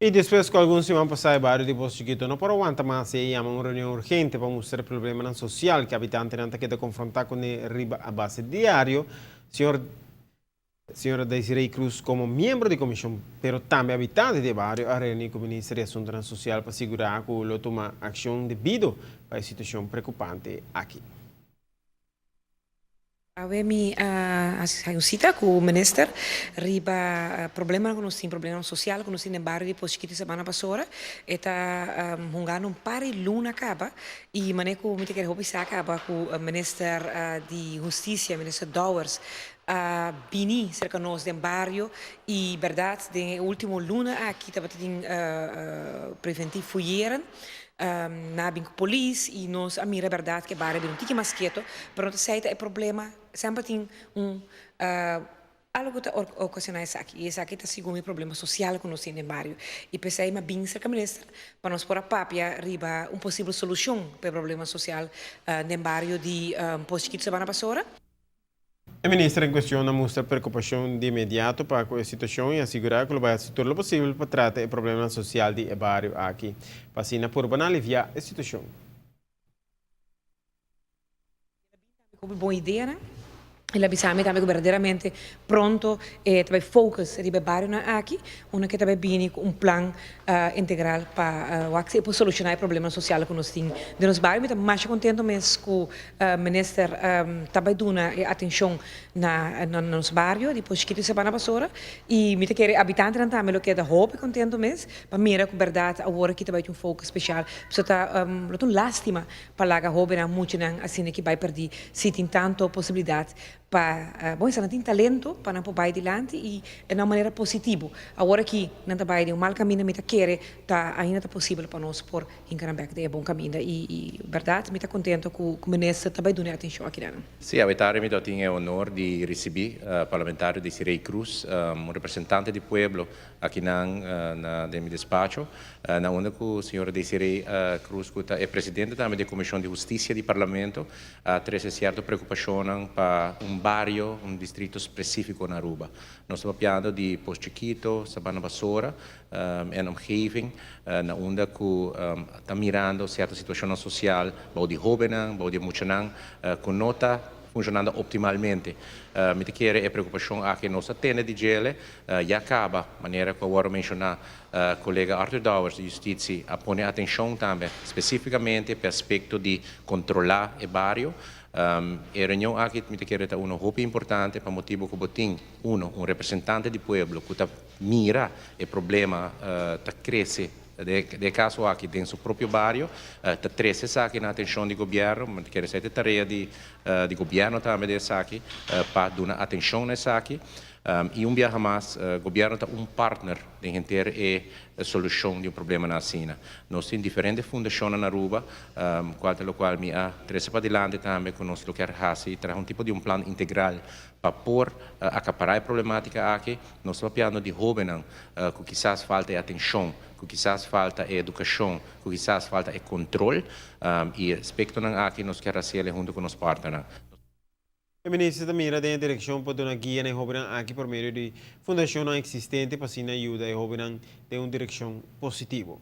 I despues ku algun siman pasá e bario di Pos Chikito no por a wanta mas i a yama un reunion urgente pa mustra e problemanan sosial ku habitantenan ta keda konfrontá kuné riba a base diario, señor Señora Desiree Cruz komo miembro di komishon pero tambe habitante di e bario a reuní ku Minister di Asuntunan Sosial pa sigurá ku lo tuma akshon debido pa e situashon preokupante aki. Awe mi a hasi un sita ku minister riba problemanan ku nos tin, problemanan sosial ku nos tin den bario di Pos Chikito Sabana Basora. E ta hungando un par di luna kaba i manera ku mi ta kere hopi sa kaba ku minister di Hustisia, minister Dowers, a bini serka nos den bario i bèrdat den e ultimo luna aki tabata tin preventief fuyeren. Nan a bin ku polis i nos a mira bèrdat ku e bario a bira un tiki mas keto, pero no ta esei ta e problema, semper tin un algu ku ta okashoná esaki i esaki ta segun e problema sosial ku nos tin den bario. I p'esei mi a bin serka minister pa nos por a papia riba un posibel solushon pa e problema sosial den bario di Pos Chikitu Sabana Basora. E minister en cuestion a mustra preocupacion di inmediato pa cu e situacion y a sigura cu lo bay haci tur lo posibel pa trata e problemanan social di e bario aki, pa asina purba na alivia e situacion. Hopi bon ideanan. El a bisa mi tambe cu berdaderamente pronto e ta bay focus riba e barionan aki, unda cu e ta bay bini cu un plan integral pa wak si e por soluciona e problemanan social cu nos tin den nos bario. Mi ta masha contento mes cu Minister ta bai duna e atencion na nos bario di Pos Chiquito y Sabana Basora y mi ta kere habitantenan tambe lo keda hopi contento mes pa mira cu berdad awor aki ta bai tin un foco special. Pasobra ta lo ta un lastima pa laga hobennan, muchanan asina ki bai perdi si tin tanto posibilidad pa, bon esnan tin talento pa nan por bai dilanti y na un manera positivo. Awor aki nan ta bai den un mal caminda mi ta kere ta ainda ta posibel pa nos por Hinka nan bek den e bon kaminda i bèrdat mi ta kontento ku minister ta bai duna e atenshon aki nan. Sí, awe tardi mi ta tin e honor di ricibi Parlamentario Desiree Croes, un representante di pueblo akinan na den mi despacho, na unda cu señora Desiree Croes cu ta e presidente tambe di e Comision di Husticia di Parlamento a trece cierto preocupacionnan pa un bario, un distrito specifico na Aruba. Nos ta papiando di Pos Chiquito, Sabana Basora, en omgeving na unda ku ta mirando sierto situashonnan sosial bou di hóbennan, bou di e muchanan ku no ta funshonando optimalmente. Mi ta kere e preokupashon aki nos a tene di djele ya kaba, manera ku a wòrdu menshoná kolega Arthur Dowers di Justitsie a pone atenshon tambe spesífikamente p'e aspekto di kontrolá e bario. E reunion aki mi ta kere ta uno hopi importante pa motibu ku bo tin, uno, un representante di pueblo ku ta mira e problema ta crece den e caso aki den su propio bario, ta trece esaki na atencion di gobierno, mi ta kere esaki ta e tarea di di gobierno tambe den esaki pa duna atencion na esaki y un biaha mas gobierno ta un partner den henter e solucion di un problemanan asina. Nos tin diferente fundacionnan na Aruba cual ta locual mi a trece padilanti tambe cu nos lo kier haci traha un tipo di un plan integral Pa por akapará e problemátika aki, nos ta papiando di hóbennan ku kisas falta e atenshon, ku kisas falta e edukashon, ku kisas falta e kontrol, i e aspektonan aki nos kier hasiel huntu ku nos partnernan. E minister ta mira den e direkshon pa duna guia na e hóbennan aki por medio di fundashonnan eksistente pa asina yuda e hóbennan den un direkshon positivo.